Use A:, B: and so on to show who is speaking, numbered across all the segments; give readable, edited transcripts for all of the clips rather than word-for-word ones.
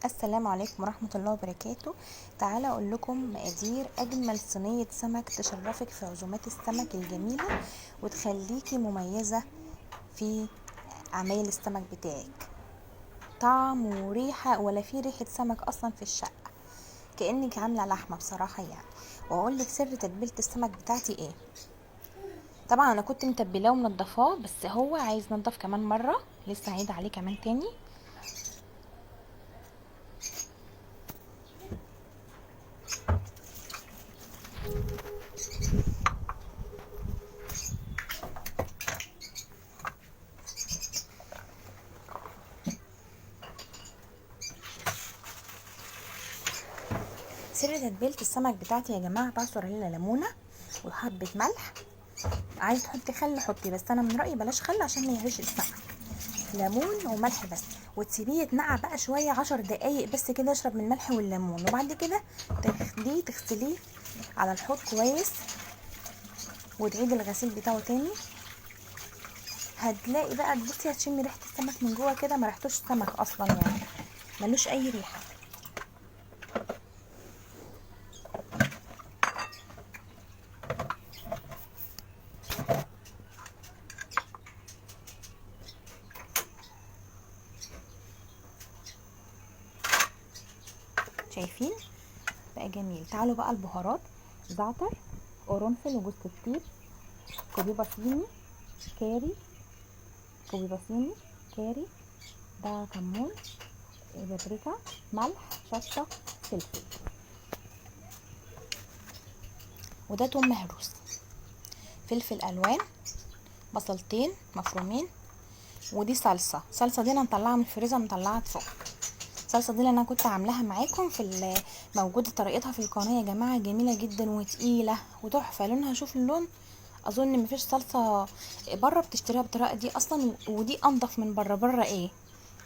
A: السلام عليكم ورحمة الله وبركاته. تعالى اقول لكم مقادير اجمل صينية سمك تشرفك في عزومات السمك الجميلة وتخليكي مميزة في عمايل السمك بتاعك. طعم وريحة، ولا في ريحة سمك اصلا في الشقة، كأنك عاملة لحمة بصراحة يعني. واقول لك سر تتبيلة السمك بتاعتي ايه. طبعا انا كنت متبلاه ومنضفاه، بس هو عايز نضف كمان مرة، لسه هعيد عليه كمان تاني. سر تتبيلة السمك بتاعتي يا جماعة، بعصر عليها ليمونة وحبة ملح. عايز تحطي خل حطي، بس انا من رأيي بلاش خل عشان ما يهريش السمك. ليمون وملح بس، وتسيبيه يتنقع بقى شوية 10 دقايق بس كده، يشرب من الملح والليمون. وبعد كده تاخديه تغسليه على الحوض كويس، وتعيدي الغسيل بتاعه تاني. هتلاقي بقى بصي هتشمي ريحة السمك من جوه كده، ما ريحتوش سمك اصلا يعني، ملوش اي ريحة. شايفين بقى جميل. تعالوا بقى البهارات: زعتر، قرنفل وجوز الطيب، كوبيبه صيني، كاري، كوبيبه صيني، كاري، ده كمون، بابريكا، ملح، شطه، فلفل، وده توم مهروس، فلفل الوان، بصلتين مفرومين، ودي صلصه. الصلصه دي انا مطلعها من الفريزر، مطلعها تفك. الصلصه دي اللي انا كنت عاملاها معاكم في موجودة طريقتها في القناة يا جماعة، جميلة جدا وتقيله وتحفه. لونها، شوف اللون، اظن مفيش صلصه بره بتشتريها بالطريقة دي اصلا، ودي انضف من بره. بره ايه،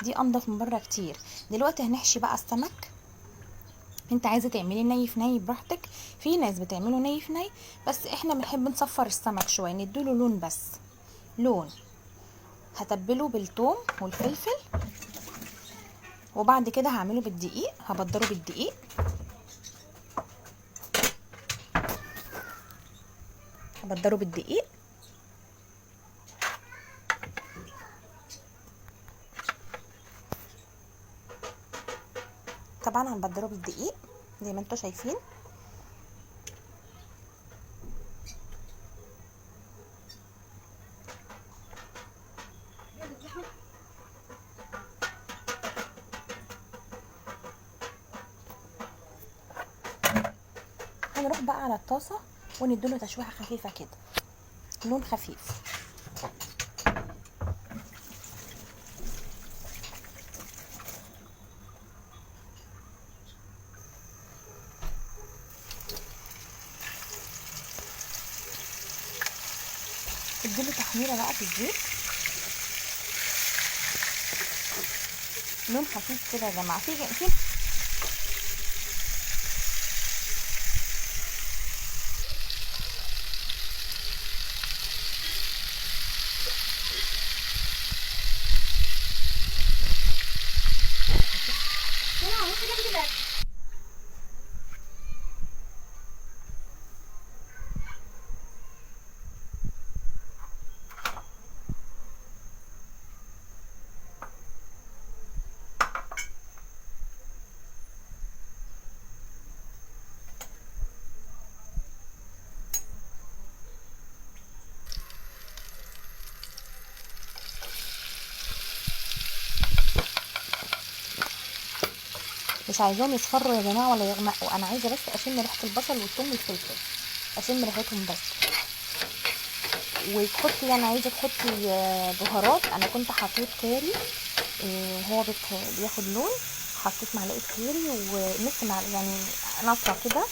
A: دي انضف من بره كتير. دلوقتي هنحشي بقى السمك. انت عايزه تعمليه ني في ني براحتك، في ناس بتعمله ني في ني، بس احنا بنحب نصفر السمك شوية، نديله لون بس، لون. هتبله بالثوم والفلفل، وبعد كده هعمله بالدقيق، هبدره بالدقيق. هبدره بالدقيق. طبعا هنبدره بالدقيق زي ما انتوا شايفين. هنروح بقى على الطاسه ونديله تشويحه خفيفة كده، لون خفيف. اديله تحميره بقى في الزيت، لون خفيف كده يا جماعة. في مش عايزاهم يصفروا يا جماعة ولا يغمقوا، انا عايزه بس اشم ريحه البصل والثوم والفلفل، اشم ريحتهم بس. وتحطي، يعني عايزه تحطي بهارات، انا كنت حطيت كاري وهو بياخد لون، حطيت معلقه كاري ونص معلقه يعني نقطة كده،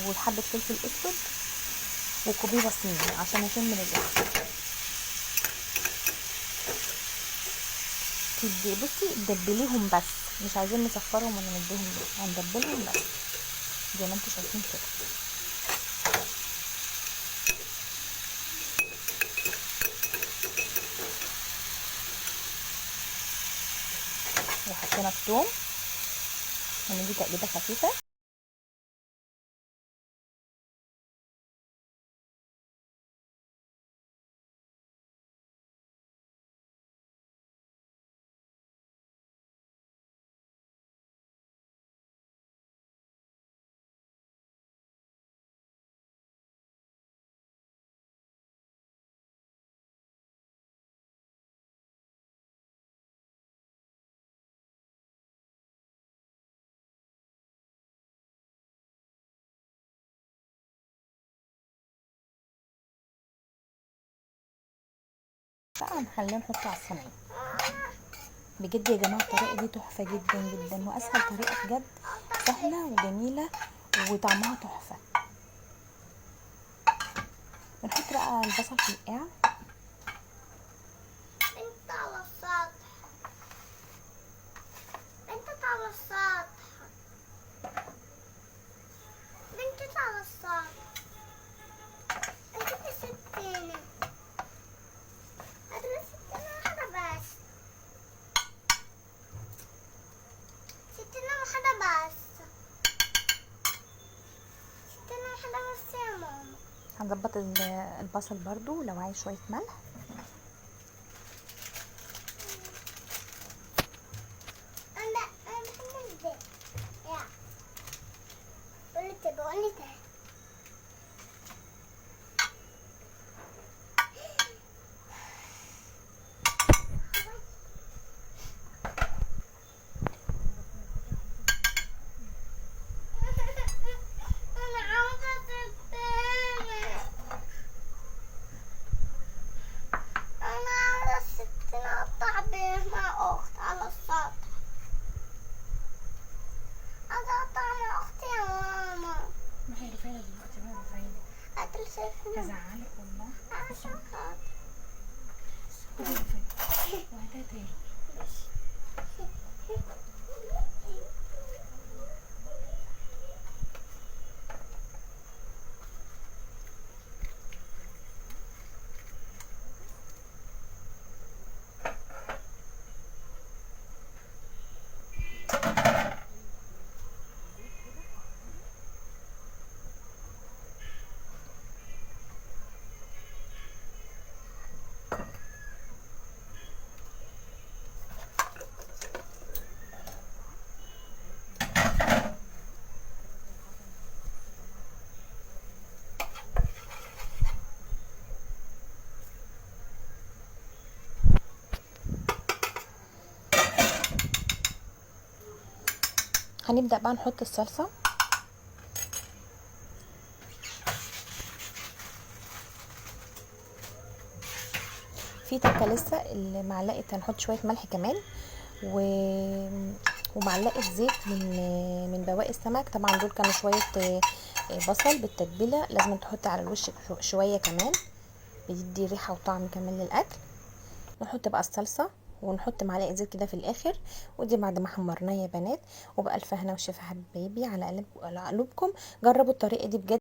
A: وحبه فلفل اسود، وكوبيبه صيني عشان اشم الريحة. بصي دبليهم بس، مش عايزين نصفرهم ولا نديهم، هندبلهم بس زي ما انتوا شايفين كده. وحطينا الثوم، هندي تقليبه خفيفة. بقى هنخليه نحطه على الصينية. بجد يا جماعة الطريقة دي تحفة جدا جدا، واسهل طريقه بجد، سهلة وجميلة وطعمها تحفة. بنحط بقى البصل في القاع.
B: انت على السطح، انت على السطح، انت على السطح، انت ستينة، ستينة واحدة بس، ستينة واحدة بس، ستينة واحدة بس يا ماما.
A: هنظبط البصل برضو لو عايز شوية ملح.
B: انا بحب البيت. يا قولي بقولي تاني. انا عاوزة ستينة، انا عاوزة ستينة اقطع بيه مع اخت على السطح. عاوزة اقطع مع اختي يا ماما.
A: ما هي رفاية دلوقتي بقى، رفاية
B: قتل ستينة
A: هزعلك والله.
B: عشان خاطر.
A: خدي رفاية وهاتها تاني.
B: ماشي.
A: هنبدأ بقى نحط الصلصة. في تكه لسه المعلقة، هنحط شوية ملح كمان ومعلقة زيت من بواقي السمك. طبعا دول كانوا شوية بصل بالتتبيله، لازم تحطي على الوش شوية كمان، بيدي ريحه وطعم كمان للاكل. نحط بقى الصلصه ونحط معلقه زيت كده في الاخر. ودي بعد ما حمرناها يا بنات. وبألف هنا وشفا حبايبي على قلوبكم. جربوا الطريقة دي بجد.